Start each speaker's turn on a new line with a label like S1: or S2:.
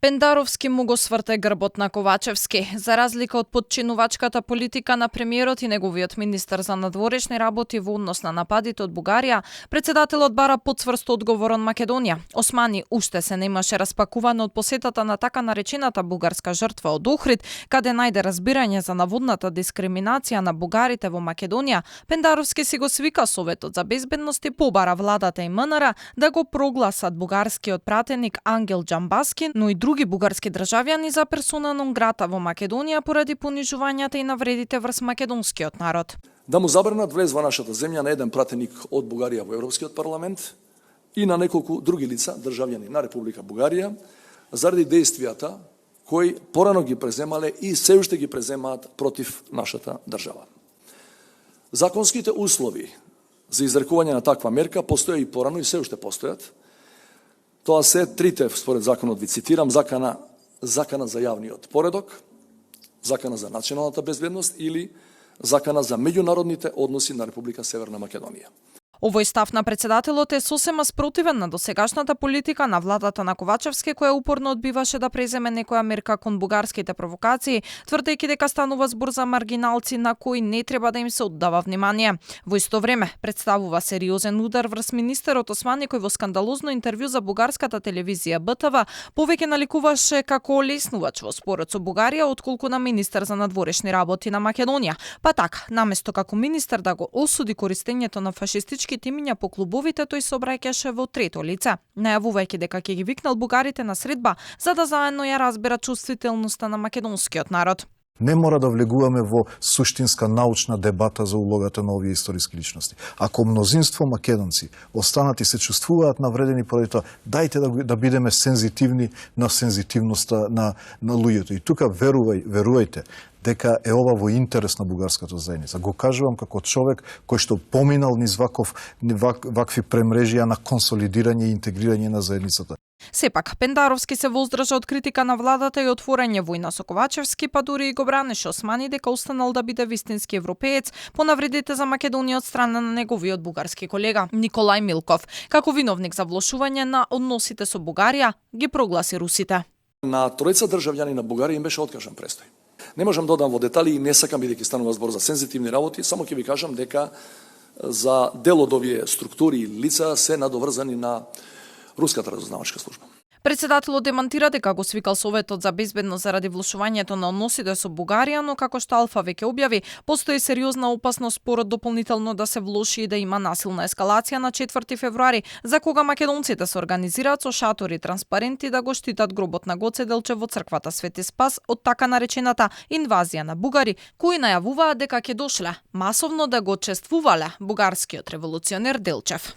S1: Пендаровски му го сврте грбот на Ковачевски. За разлика од подчинувачката политика на премиерот и неговиот министер за надворешни работи во однос на нападите од Бугарија, председателот бара потцврст одговор од Македонија. Османи уште се немаше распакувано од посетата на така наречената бугарска жртва од Охрид, каде најде разбирање за наводната дискриминација на бугарите во Македонија. Пендаровски си го свика Советот за безбедност и побара владата и МНР да го прогласат бугарскиот пратеник Ангел Џамбаски, но и други бугарски државјани за персона нон грата во Македонија поради понижувањата и навредите врз македонскиот народ.
S2: Да му забранат влез во нашата земја на еден пратеник од Бугарија во Европскиот парламент и на неколку други лица, државјани на Република Бугарија, заради действијата кои порано ги преземале и се уште ги преземаат против нашата држава. Законските услови за изрекување на таква мерка постоја и порано и се уште постојат. Тоа се трите, според законот ви цитирам, закана за јавниот поредок, закана за националната безбедност или закана за меѓународните односи на Република Северна Македонија.
S1: Овој став на председателот е сосема спротивен на досегашната политика на владата на Ковачевски, која упорно одбиваше да преземе некоја мерка кон бугарските провокации, тврдејќи дека станува збор за маргиналци на кои не треба да им се оддава внимание. Во исто време представува сериозен удар врз министерот Османи, кој во скандалозно интервју за бугарската телевизија БТВ повеќе наликуваше како леснувач во спорот со Бугарија отколку на министер за надворешни работи на Македонија. Па така, наместо како министер да го осуди користењето на фашистички имиња по клубовите, тој се обраќаше во трето лице, најавувајќи дека ќе ги викнал бугарите на средба за да заедно ја разбера чувствителноста на македонскиот народ.
S3: Не мора да влегуваме во суштинска научна дебата за улогата на овие историски личности. Ако мнозинство македонци останат и се чувствуваат навредени поради тоа, дајте да бидеме сензитивни на сензитивноста на луѓето. И тука верувајте дека е ова во интерес на бугарската заедница. Го кажувам како човек кој што поминал низ вакви премрежија на консолидирање и интегрирање на заедницата.
S1: Сепак, Пендаровски се воздржа од критика на владата и отворање војна со Ковачевски, па дури и го бранеше Османи дека останал да биде вистински европеец по навредите за Македонија од страна на неговиот бугарски колега Николај Милков. Како виновник за влошување на односите со Бугарија ги прогласи русите.
S2: На тројца државјани на Бугарија им беше откажан престој. Не можам да одам во детали и не сакам бидејќи станува збор за сензитивни работи, само ќе ви кажам дека за дел од овие структури и лица се надоврзани на руската разузнавачка служба.
S1: Председателот демантира дека го свикал Советот за безбедност заради влошувањето на односите со Бугарија, но како што Алфа веќе објави, постои сериозна опасност спорот дополнително да се влоши и да има насилна ескалација на 4 февруари, за кога македонците се организираат со шатори транспаренти да го штитат гробот на Гоце Делчев во црквата Свети Спас од така наречената инвазија на бугари, кои најавуваат дека ќе дошле масовно да го чествувале бугарскиот револуционер Делчев.